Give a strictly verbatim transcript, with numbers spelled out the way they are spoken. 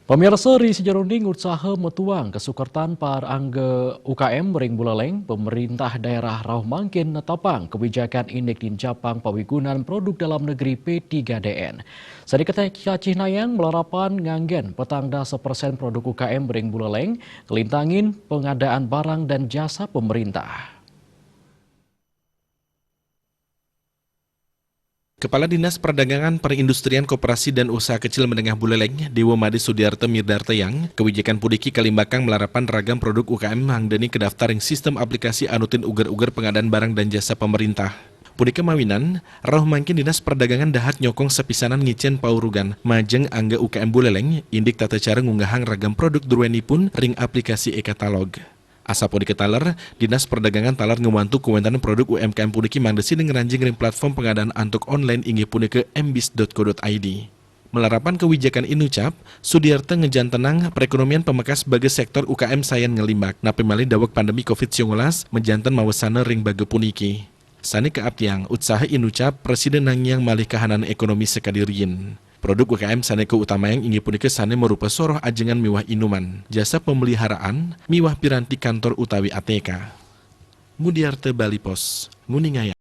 Pamirsa, ri sajeroning utsaha matuang kasukertan para angga U K M ring Buleleng, pemerintah daerah rauh mangkin netepang kebijakan indik ninjapang pawigunan produk dalam negeri P tiga D N. Sane kacihnayang malarapan nganggen petang dasa persen produk U K M ring Buleleng, kalintangin pengadaan barang dan jasa pemerintah. Kepala Dinas Perdagangan, Perindustrian, Koperasi, dan Usaha Kecil Menengah Buleleng, Dewa Made Sudiarta, mirdartayang, kebijakan puniki kalimbakang malarapan ragam produk U K M mangdeni kedaftar ring sistem aplikasi anutin uger-uger pengadaan barang dan jasa pemerintah. Punika mawinan, rauh mangkin Dinas Perdagangan dahat nyokong sapisanan ngicen paurugan majeng angga U K M Buleleng, indik tata cara ngunggahang ragam produk druenipun ring aplikasi e-katalog. Asapunika taler, Dinas Perdagangan taler ngwantu kawenten produk U M K M puniki mangda sida ngranjing ring platform pengadaan antuk online, inggih punika M B I S dot co dot I D. Malarapan kebijakan inucap, Sudiarta ngejantenang perekonomian pamekas baga sektor U K M sayan nglimbak, napi malih daweg pandemi covid sembilan belas majanten mawesana ring baga puniki. Sane kaaptiang, utsaha inucap prasida nangiang malih kahanan ekonomi sakadi riin. Produk U K M sane kautamayang inggih punika sane marupa soroh ajengan miwah inuman, jasa pemeliharaan, miwah piranti kantor utawi A T K. Mudiarta, Bali Post, nguningayang.